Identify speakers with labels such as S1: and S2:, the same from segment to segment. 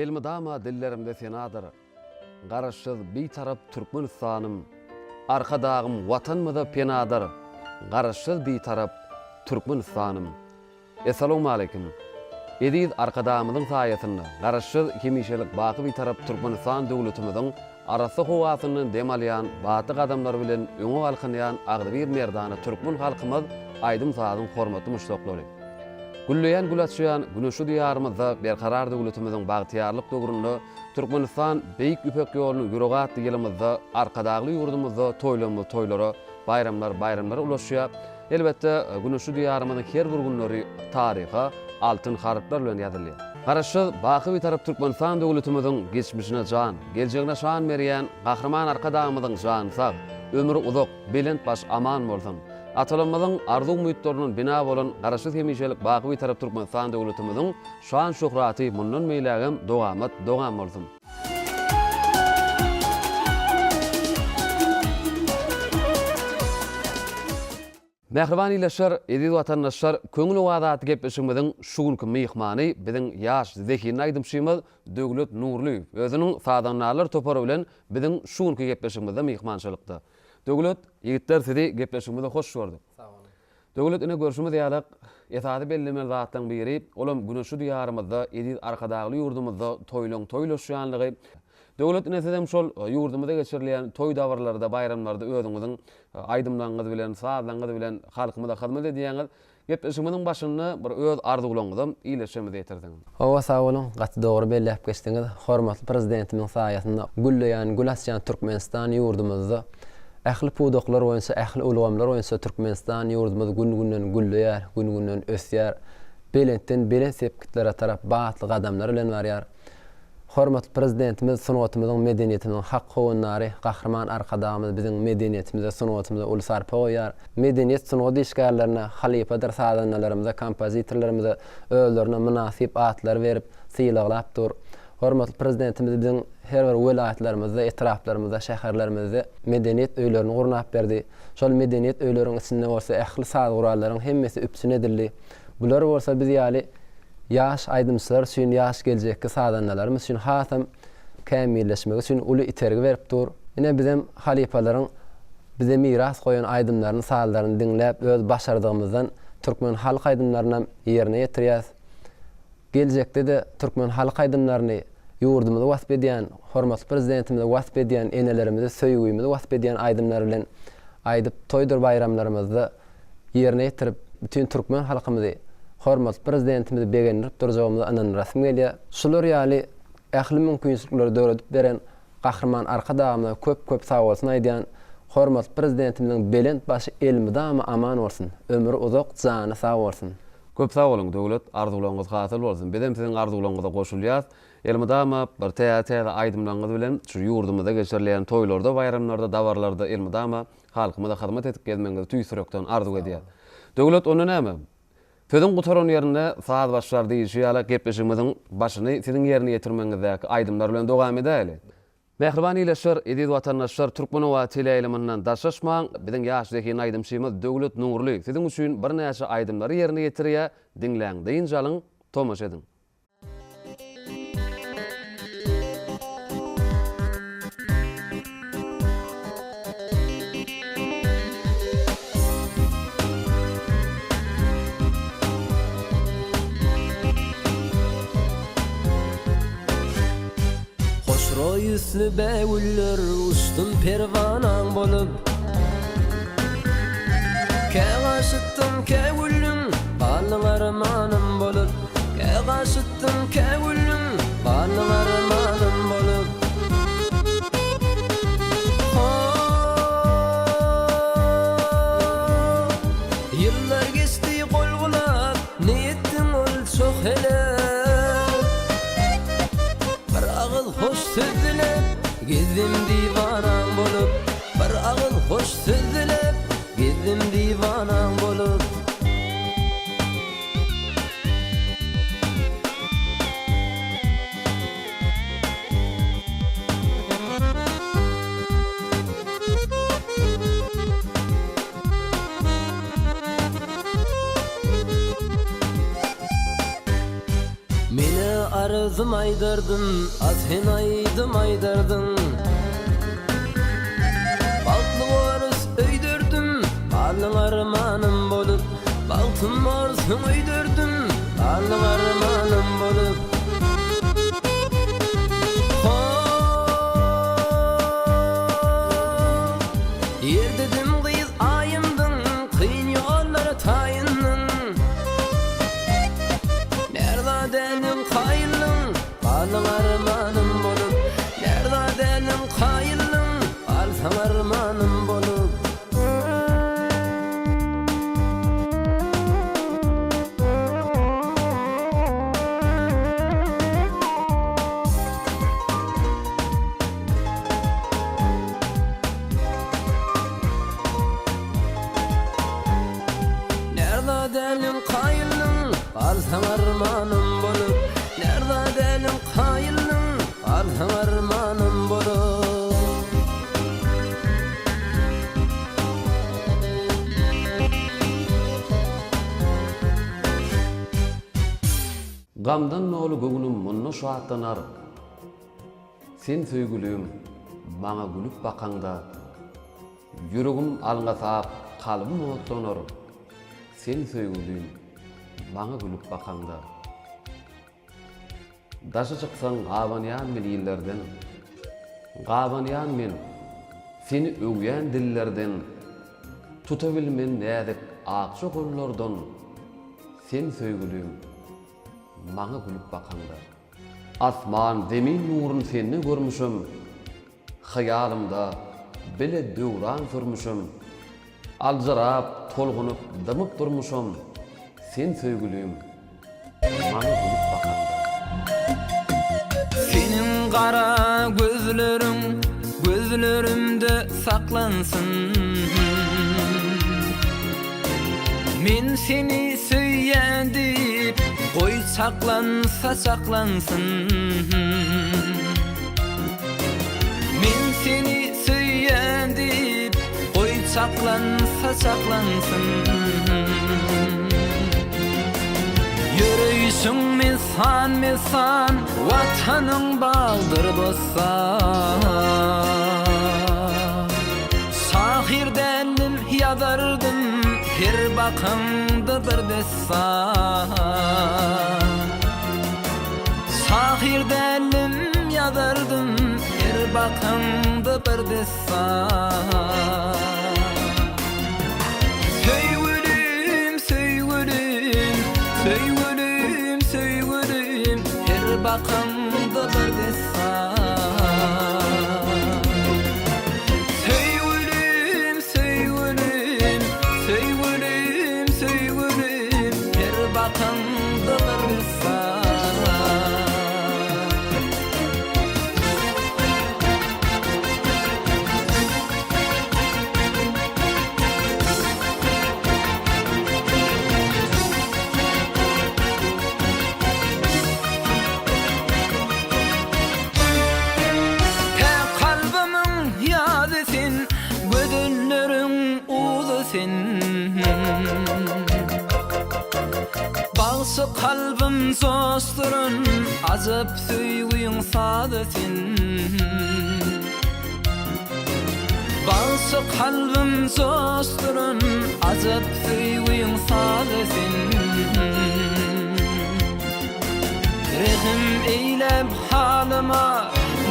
S1: Elmydama dillerimde senadyr. Garaşsyz, Bitarap Türkmenistanym, Arkadagym Watanymyza penadyr. Garaşsyz, Bitarap Türkmenistanym. Essalawmaleýkim! Eziz Arkadagymyzyň saýasynda Garaşsyz, hemişelik baky Bitarap Türkmenistan döwletimiziň arassa howasyndan dem alýan, batly gadamlar bilen öňe galkynýan agzybir merdana türkmen halkymyz aýdym-sazyň hormatly muşdaklary. Gülleýän gül açýan güneşli Diýarymyzda Berkarar döwletimiziň bagtyýarlyk döwründe Türkmenistan Beýik Ýüpek ýolunyň ýüregi atly ýylymyzda Arkadagly ýurdumyzda toýlarymyz toýlara, baýramlar baýramlara ulaşýar. Elbetde, güneşli Diýarymyzyň her bir günleri taryha altyn harplar bilen ýazylýar. Garaşsyz, baky Bitarap Türkmenistan döwletimiziň geçmişine jan, geljegine şan berýän Gahryman Arkadagymyzyň jany sag, ömri uzak, belent başy aman bolsun! Atalarymyzyň arzuw-umytlaryndan bina bolan Garaşsyz hemişelik baky Bitarap Türkmenistan döwletimiziň şan-şöhraty mundan beýlägem dowamat dowam bolsun! Mähriban ildeşler, eziz watandaşlar, Köňül owazy atly gepleşigimiziň şu günki myhmany biziň ýaş, zehinli aýdymçymyz Döwlet Nurlyýew özüniň sazandarlar topary bilen biziň şu günki gepleşigimizde myhmançylykda. Döwlet, ýigitler sizi gepleşigimize hoş gördük.
S2: Sag boluň.
S1: Döwlet ine görşümiz ýalak, esasy bellemeli zatlaryň biri, olam güneşli Diýarymyzda, eziz Arkadagly ýurdumyzda toýlaň toýlaşýanlygy. Döwlet ine sizem şol ýurdumyzda geçirilýän toý dabaralarda, baýramlarda özüňiziň aýdymlaryňyz bilen, sazlaryňyz bilen halkymyza hyzmat edýäňiz. Gepleşigimiziň başynda bir öz arzuwlaryňyzam ildeşlerimize ýetirseňiz.
S2: Hawa sag boluň, gaty dogry belläp geçdiňiz. Hormatly Prezidentimiziň saýasynda gülleýän, gül açýan Türkmenistan ýurdumyzda ähli pudaklar boýunça, ähli ulgamlar boýunça Türkmenistan ýurdumyz gün-günden gülleýär, gün-günden ösýär, belentden belent sepgitlere tarap batly gadamlar bilen barýar. Hormatly Prezidentimiz sungatymyzyň, medeniýetimiziň hak howandary Gahryman Arkadagymyz biziň medeniýetimize, sungatymyza uly sarpa goýýar. Medeniýet, sungat işgärlerine, halypadyr sazandalarymyza, kompozitorlarymyza özlerine mynasyp atlary berip, sylaglap dur. Hormatly Prezidentimiz biziň her bir welaýatlarymyzda, etraplarymyzda, şäherlerimizde medeniýet öýlerini gurnap berdi. Şol medeniýet öýleriň içinde bolsa ähli saz gurallaryň hemmesi üpjün edildi. Bular bolsa biz ýaly ýaş aýdymçylar üçin, ýaş geljekki sazandalarymyz üçin hasam kämilleşmegi üçin uly itergi berip dur. Ine bizem halypalaryň bize miras goýan aýdymlaryny, sazlaryny diňläp öz başardygymyzdan türkmen halk aýdymlarynam ýerine ýetirýäs. Geljekde-de türkmen halk aýdymlaryny, ýurdumyzy wasp edýän, hormatly Prezidentimizi wasp edýän, enelerimizi, söýgimizi wasp edýän aýdymlar bilen aýdyp toýdur baýramlarymyzda ýerine ýetirip, bütin türkmen halkymyzy, hormatly Prezidentimizi begendirip durjagymyza ynandyrasym gelýär. Şular ýaly ähli mümkinçilikleri döredip beren Gahryman Arkadagymyza köp-köp sagbolsun aýdýan. Hormatly Prezidentimiziň belent başy elmydama aman bolsun, ömri uzak, jany sag bolsun!
S1: Köp sag boluň Döwlet, arzuwlaryňyz hasyl bolsun. Bizem siziň arzuwlaryňyza goşulýas. Elmydama bir täze-täze aýdymlaryňyz bilen şu ýurdumyzda geçirilýän toýlarda, baýramlarda, dabaralarda elmydama Halkymyza hyzmat edip gezmegiňizi tüýs ýürekden arzuw edýäs. Döwlet onda näme? Sözüň gutaran ýerinde saz başlar diýilşi ýaly gepleşigimiziň başyny siziň ýerine ýetirmegiňizdäki aýdymlar bilen dowam edäýeli. Mähriban ildeşler, eziz watandaşlar Türkmen owazy teleýaýlymyndan daşlaşmaň, biziň ýaş zehinli aýdymçymyz Döwlet Nurly siziň üçin birnäçe aýdymlary ýerine ýetirýär, diňläň, dynç alyň, tomaşa ediň.
S3: Hoşroý üstli bägüller uçdum perwanaň bolup. Kä gaşytdym, kä güldüm, galdyň armanym bolup. Kä gaşytdym, kä güldüm, galdyň armanym bolup. Ýyllar geçdi gol bulap, ne etdiň ol çoh helek. Bir agyz hoş söz diläp, gezdim diwanaň bolup. Bir agyz hoş söz diläp, gezdim diwanaň bolup. Menä. arzym aýdardym, a sen aýdym aýdardyň. Bagtly borus öýderdim, Galdyň armanym bolup. Bagtym borsuň öýderdim, Galdyň armanym bolup. Ho, Ýerdedim gyz aýyndyň, Kyn ýollara taýyndyň. Närzadäniň kaýyllyň, Galdyň armanym bolup. Närzadäniň kaýyllyň, Galsaň armanym bolup. Närzadäniň kaýyllyň, Galsaň armanym bolup. Närzadäniň kaýyllyň, Galsaň armanym bolup.
S1: Gamdan doly göwnüm munda şatlanar. Sen söýgülim, maňa gülüp bakaňda, Ýüregim alňasap, kalbym otlanar. Sen söýgülim, maňa gülüp bakaňda. Daşa çyksaň gabanýan men illerden, Gabanýan men, seni öwýän dillerden, Tutabilmen näzik akja gollardan, Sen söýgülim, maňa gülüp bakaňda. Asman, zemin nurun sende görmüşem, Hyýalymda bile döwran sürmüşem, Aljyrap, tolgunyp, dymyp durmuşam, Sen söýgülim, maňa gülüp bakaňda.
S3: Seniň gara gözleriň gözlerimde saklansyn. Men seni söýýän diýip, goý çaklansa çaklansyn. Men seni söýýän diýip, goý çaklansa çaklansyn. Ýöreýşiň messan-messan, Watanyň bagdyr bossan. Şahyr däldim, ýazardym her bakaňda bir dessan. Şahyr däldim, ýazardym her bakaňda bir dessan. Söýgülim, söýgülim, söýgülim, söýgülim, her bakaňda bir dessan. Söýgülim, söýgülim, söýgülim, söýgülim, her bakaňda bir dessan. Päk kalbymyň ýazy sen, Gözelleriň uzy sen. Bagşy kalbym joşduran, Ajap söýgüň sazy sen. Bagşy kalbym joşduran, Ajap söýgüň sazy sen. Rehim eýläp halyma,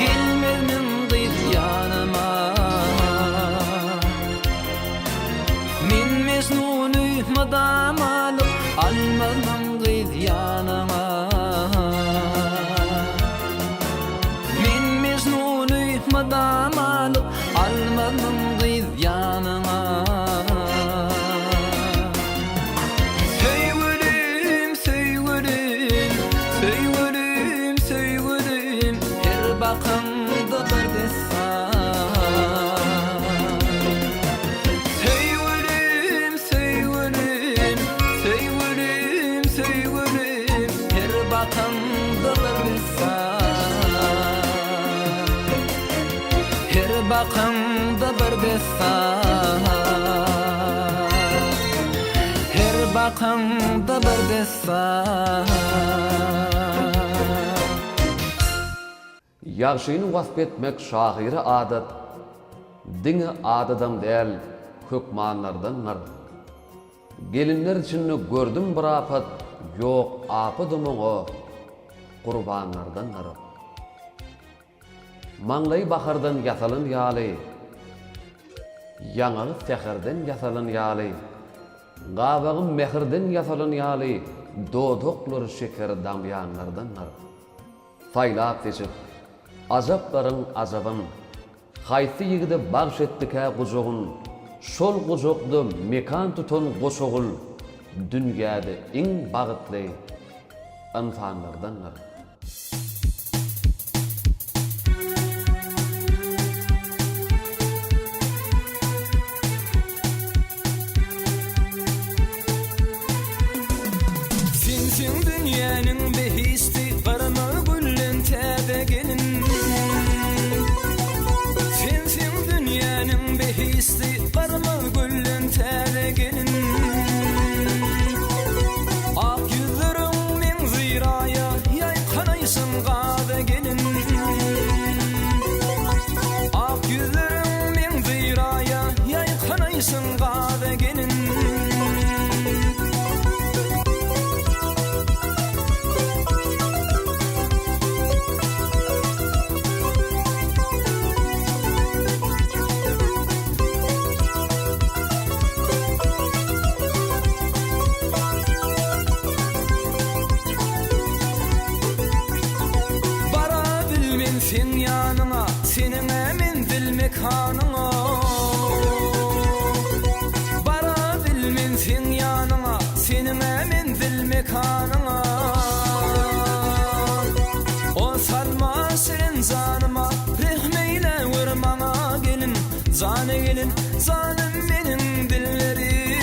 S3: Gelmezmiň gyz ýanyma. Men Mejnuny mydamalyk, Almazmyň gyz ýanyňa. Men Mejnuny mydamalyk, Almazmyň gyz ýanyňa. Söýgülim, söýgülim, söýgülim, söýgülim, Her bakaňda bir dessan. Söýgülim, söýgülim, söýgülim, söýgülim, Her bakaňda bir dessan. Her bakaňda bir dessan. Her bakaňda bir dessan.
S1: Ýagşyny wasp etmek şahyra adat, Diňe adadam däl, hökmanlardandyr. Gelinler içinde gördüm bir apat, Ýok, apadam oňa gurbanlardandyr. Maňlaýy bahardan ýasalan ýaly, Ýaňagy säherden ýasalan ýaly, Gabagy mähirden ýasalan ýaly, Dodaklary şeker damýanlardandyr. Saýlap-seçip, ajaplaryň ajabyn, Haýsy ýigide bagş etdikä gujagyn, Şol gujakda mekan tutan goşagül Dünýäde iň bagtly ynsanlardandyr.
S3: Sensiň dünýäniň behişdi, Garama güllen täze gelin. Sensiň dünýäniň behişdi, Garama güllen täze gelin. Ak ýüzleriň meňzir aýa, Ýaýkanaýşyň gaza gelin. Ak ýüzleriň meňzir aýa, Ýaýkanaýşyň gaza gelin. Bara bilmen seň ýanyňa, Seniň-ä menzil mekanyňa. Bara bilmen seň ýanyňa, Seniň-ä menzil mekanyňa. O salma şirin janyma, Rehm eýle gör maňa gelin, Jana gelin, janym meniň dillerim.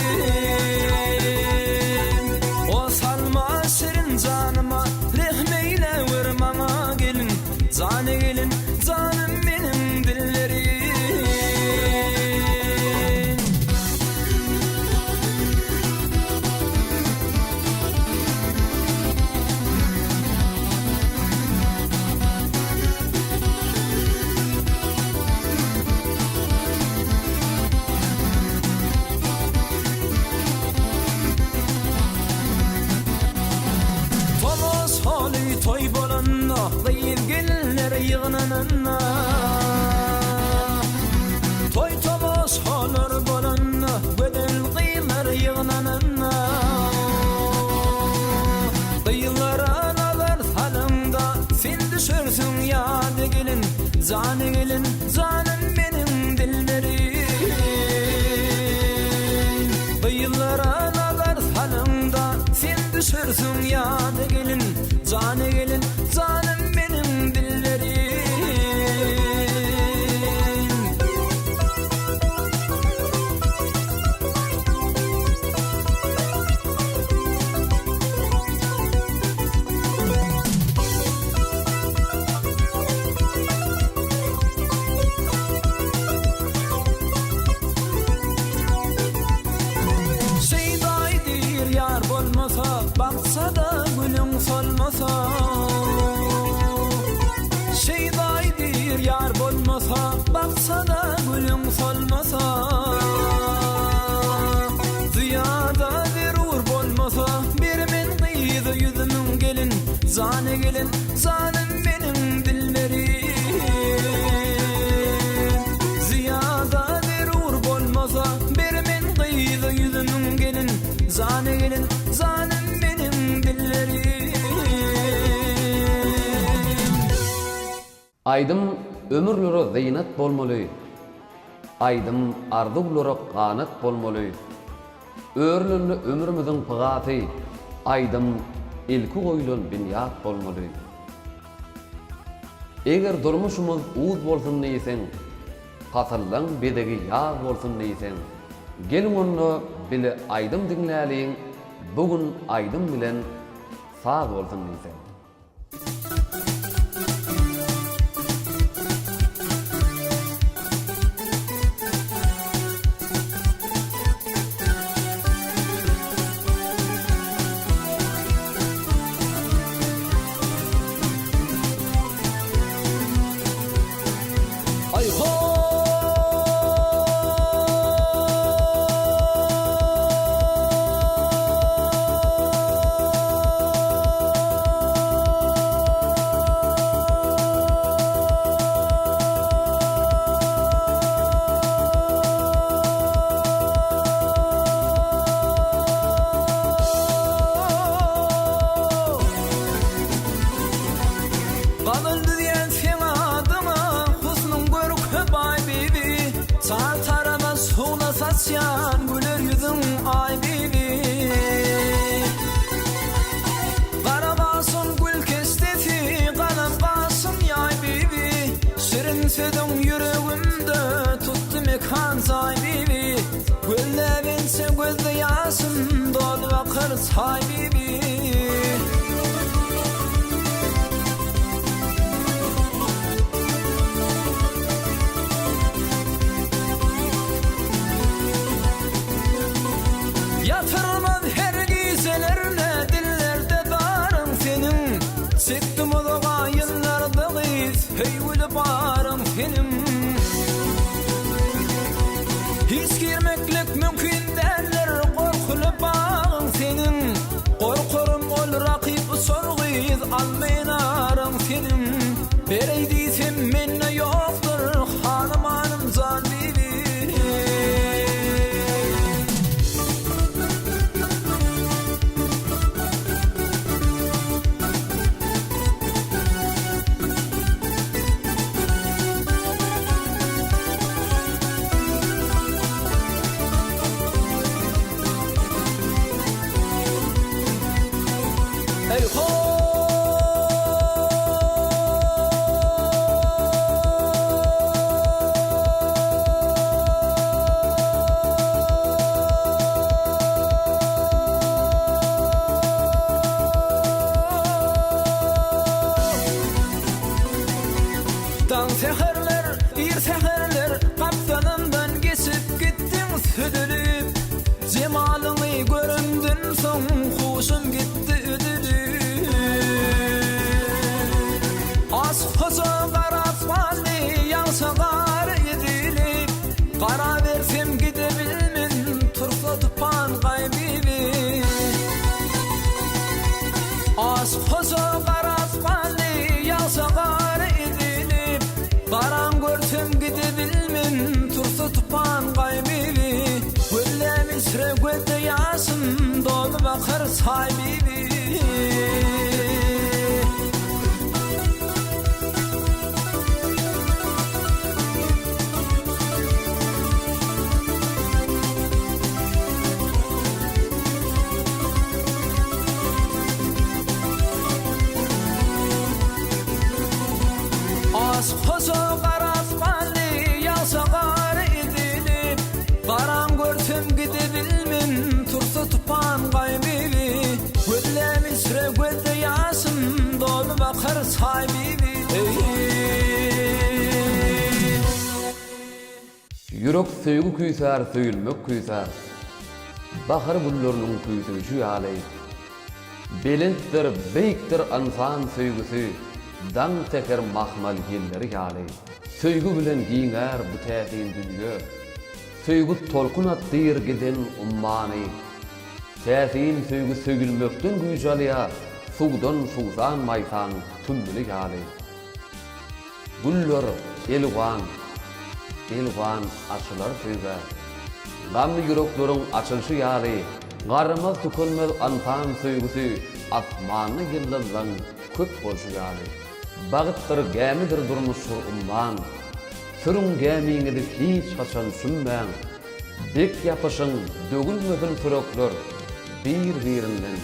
S3: O salma şirin janyma, Rehm eýle gör maňa gelin, Jana gelin, janym meniň dillerim. Tomus holy toý bolanda, gyz-gelinler ýygnananda. Toý tomus holar bolanda, gözel gyzlar ýygnananda. Gyzlara nazar salaňda, sen düşersiň ýada gelin, jana gelin, janym meniň dilberim. Gyzlara nazar salaňda, sen düşersiň ýada gelin, jana gelin, janym meniň dilberim. Şeýdaýy diýr ýar bolmasa, Baksa-da gülüň solmasa. Şeýdaýy diýr ýar bolmasa, Baksa-da gülüň solmasa. Zyýada zerur bolmasa, Bermen gyza ýüzümiň gelin, Jana gelin, janym meniň dilberim. Zyýada zerur bolmasa, Bermen gyza ýüzümiň gelin, Jana gelin, janym meniň dilberim.
S1: Aýdym ömürlere zynat bolmaly, Aýdym arzuwlara ganat bolmaly. Örülende ömrümiziň pygasy, Aýdym ilki goýlan binýat bolmaly. Eger durmuşymyz uz bolsun diýseň, Pasyllaň bezegi ýaz bolsun diýseň, Geliň onda bile aýdym diňläliň, Bu gün aýdym bilen saz bolsun diýseň.
S3: Saýbibi. Ýatyrmaz her gijelerne dillerde baryň seniň Çekdim uzaga ýyllarda gyz söýgüli baryň seniň Hiç girmeklik mümkin däldir gorkuly bagyň seniň Gorkarym ol rakyp uçar gyz almaýyn aryň seniň Bereý diýsem mende ýokdur hanymanym jan bibi. Eý ho! Daň säherler, ir säherler Gapdalymdan geçip gitdiň süzülip Jemalyňy göremden soň huşum gitdi üzülip. Aşyk hoja garap galdy ýagşa gar edilip. Garabersem gidebilmen tursa tupan gaýbibi. Aşyk hoja garap galdy ýagşa gar edilip. Garaň görsem gidebilmen tursa tupan gaýbibi. Gözlem içre gözde ýaşym dolup akar Saýbibi. Aşyk hoja garap galdy ýagşa gar edilip Garam görsem gidebilmen tursa tupan Gaýbibi Gözlem içre gözde ýaşym dolup akar Saýbibi eý.
S1: Ýürek söýgi küýsär söýülmek küýsär Bahar gülleriniň küýseýşi ýaly Belentdir beýikdir ynsan söýgüsi Daň säher mahmal ýelleri ýaly Söýgi bilen giňär bu täsin dünýe. Söýgi tolkun atdyr giden ummany. Täsin söýgi söýülmekden güýç alýar, Suwdan suwsan maýsaň tümmüli ýaly. Güller elwan, elwan açylar söýgä. Gamly ýürekleriň açylşy ýaly, Garamaz tükenmez ynsan söýgüsi Asmanda ýyldyzlaň köp bolşy ýaly. Bagtdyr, gämidir durmuşdyr umman. Sürüň gämiňizi hiç haçan sünmäň. Bek ýapyşyň, döwülmesin sürekler, Bir-birinden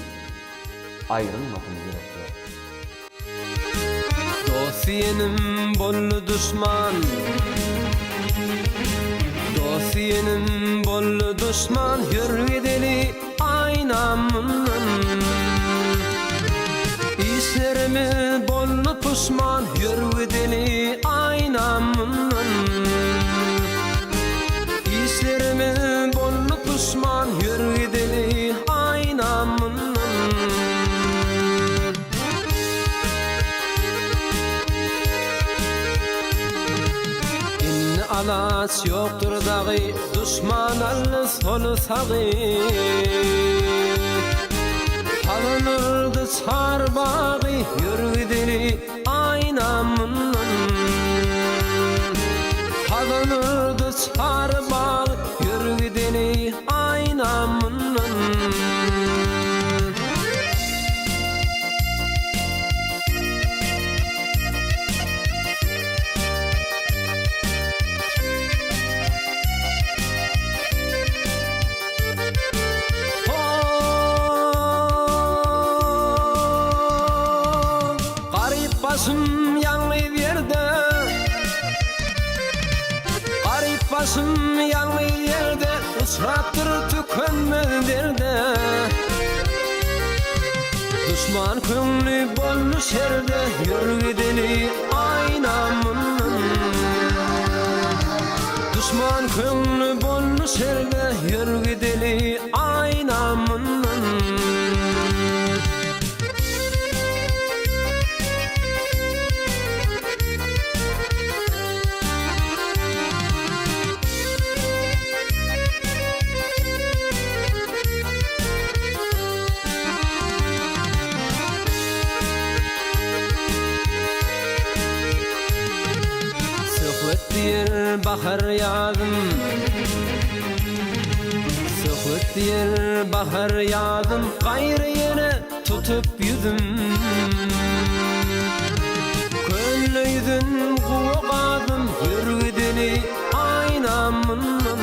S1: aýrylmasyn ýürekler.
S3: Dost diýenim boldy duşman Dost diýenim boldy duşman Ýör gideli aýnam mundan Işlerimiz boldy puşman Ýör gideli aýnam mundan Işlerimiz boldy puşman Ýör gideli aýnam mundan. Indi alaç ýokdur dagy, Duşman aldy soly sagy. Hazan urdy çar bagy, Ýör gideli aýnam mundan. Hazan urdy çar bagy, Ýör gideli aýnam mundan. Garyp başym ýalňyz ýerde Garyp başym ýalňyz ýerde Uçrapdyr tükenmez derde. Duşman köňli boldy şerde, ýör gideli aýna mundan. Duşman köňli boldy şerde, ýör gideli aýna mundan. Söhbet diýer bahar ýazym Söhbet diýer bahar ýazym Gaýry ýene tutup ýüzüm Kölde ýüzen guwa gazym Ýör gideli aýna mundan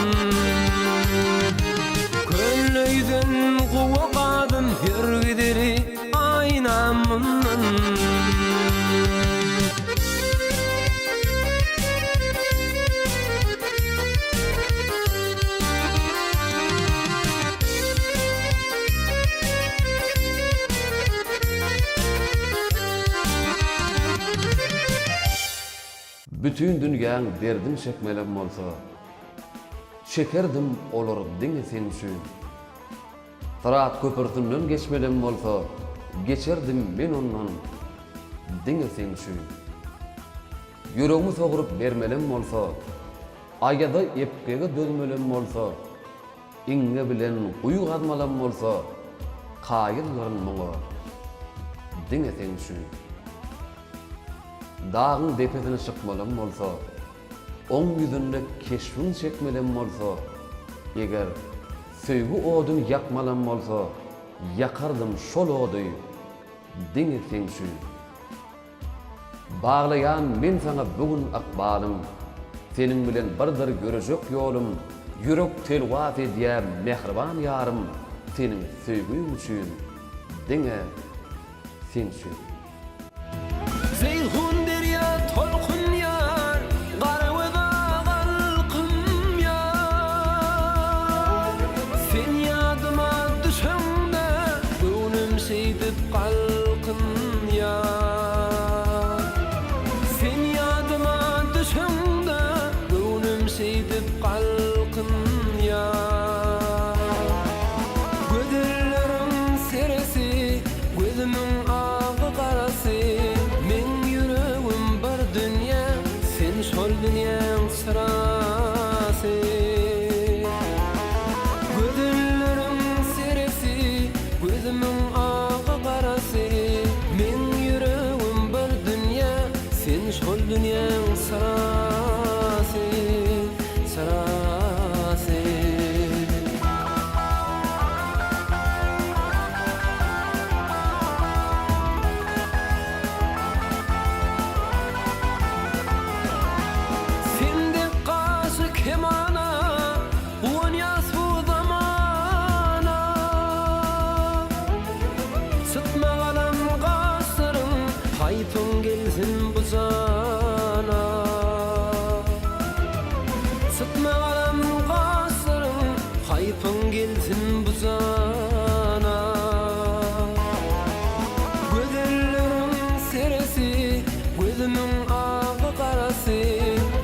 S3: Kölde ýüzen guwa gazym Ýör gideli aýna mundan.
S1: Bütin dünýäň derdin çekmelem bolsa, Çekerdim olary diňe seň üçin. Syrat köprüsinden geçmelem bolsa, Geçerdim men ondan diňe seň üçin. Ýüregimi sogrup bermelem bolsa, Aýaza epgege dözmelem bolsa, Iňňe bilen guýy gazmalam bolsa, Kaýyldyryn muňa diňe seň üçin. Dagyň depesine çykmalam bolsa, Oň ýüzünde keşbiň çekmelem bolsa, Eger söýgi oduny ýakmalam bolsa, Ýakardym şol ody diňe seň üçin. Baglaýan men saňa bu gün ykbalym, Seniň bilen birdir ýörejek ýolum, Ýürek telwas edýär mähriban ýarym, Seniň söýgüň üçin, diňe seň üçin.
S3: Jeýhun derýa tolkunýar, Garagöz galkynýar. Sen ýadyma düşeňde, göwnüm şeýdip galkynýar. Sen ýadyma düşeňde, göwnüm şeýdip galkynýar. Gözelleriň seresi, gözümiň agy-garasy, Meň ýüregim bir dünýä, sen şol dünýäň çyrasy. Gözelleriň seresi, gözümiň agy-garasy, Meň ýüregim bir dünýä, sen şol dünýäň çyrasy, çyrasy. Sen dek gaşy kemana, Guwanýas bu zamana. Çytma galam gaşlaryň, Haýpyň gelsin bu jana. Çytma galam gaşlaryň, Haýpyň gelsin bu jana. Gözelleriň seresi, Gözümiň agy-garasy,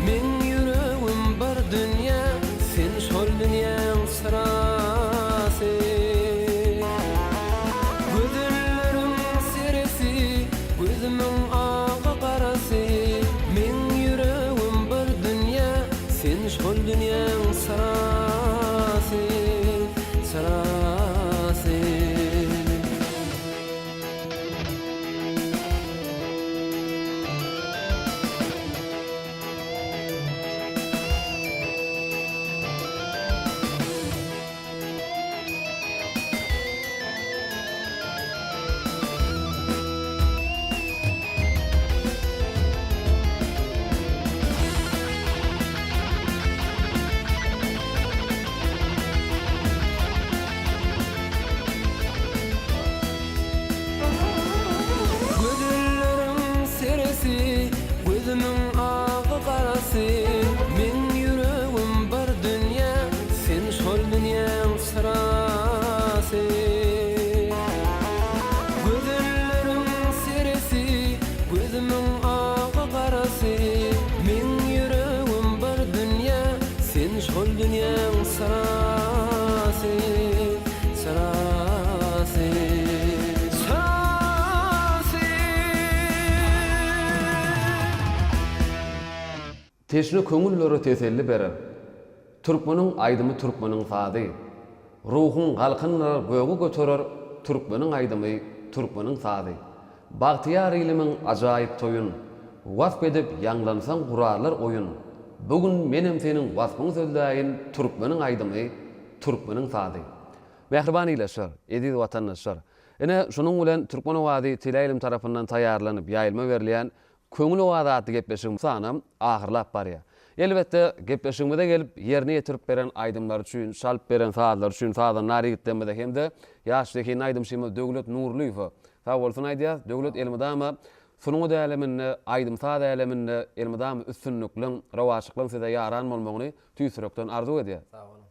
S3: Meň ýüregim bir dünýä, Sen şol dünýäň çyrasy. Gözelleriň seresi, Gözümiň agy-garasy.
S1: Teşne köňüllere teselli berer. Türkmeniň aýdymy türkmeniň sazy. Ruhuň galkyndyrar göge göterer Türkmeniň aýdymy türkmeniň sazy. Bagtyýar ilimiň ajaýyp toýun Wasp edip ýaňlansaň gurarlar oýun. Bu gün menem seniň waspyňy sözläýin Türkmeniň aýdymy türkmeniň sazy. Mähriban ildeşler, eziz watandaşlar! Ine, şunuň bilen Türkmen owazy teleýaýlym tarapyndan taýýarlanyp, ýaýlyma berilýän Köňül owazy atly gepleşigiň sanam ahyrlap barýar. Elbetde, gepleşigimize gelip, ýerine ýetirip beren aýdymlary üçin, çalyp beren sazlary üçin sazandar ýigitlerimize hem-de ýaş zehinli aýdymçymyz Döwlet Nurlyýewe sag bolsun aýdýarys. Döwlet elmydama sungat äleminde, aýdym-saz äleminde elmydama üstünlikliň, rowaçlyklyň size ýaran bolmagyny tüýs ýürekden arzuw edýäris.
S2: Sag boluň.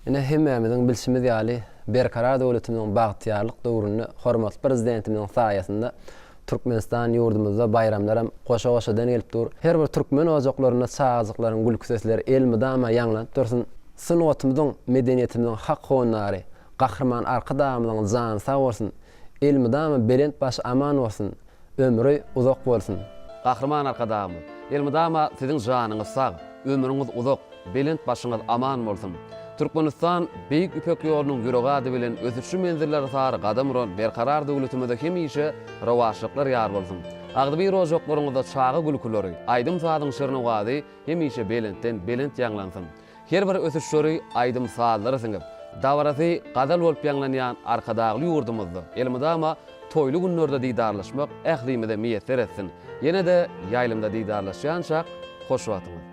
S2: Ine, hemmämiziň bilşimiz ýaly, Berkarar döwletimiziň bagtyýarlyk döwründe hormatly Prezidentimiziň saýasynda Türkmenistan ýurdumyzda baýramlaram goşa-goşadan gelip dur. Her bir türkmen ojaklarynda çagajyklaryň gülki sesleri elmydama ýaňlanyp dursun. Sungatymyzyň, medeniýetimiziň hak howandary Gahryman Arkadagymyzyň jany sag bolsun, elmydama belent başy aman bolsun! Ömri uzak bolsun.
S1: Gahryman Arkadagymyz, elmydama Siziň janyňyz sag, ömrüňiz uzak, belent başyňyz aman bolsun! Türkmenistan Beýik Ýüpek ýolunyň ýüregi ady bilen ösüşli menzillere sary gadam uran Berkarar döwletimize hemişe rowaçlyklar ýar bolsun! Agzybir ojaklaryňyzda çaga gülküleri, aýdym-sazyň şirin owazy hemişe belentden belent ýaňlansyn! Her bir ösüşleri aýdym-sazlara siňip, dabarasy gazal bolup ýaňlanýan Arkadagly ýurdumyzda elmydama toýly günlerde didarlaşmak ählimize miýesser etsin! Ýene-de ýaýlymda didarlaşýançak, hoş wagtyňyz!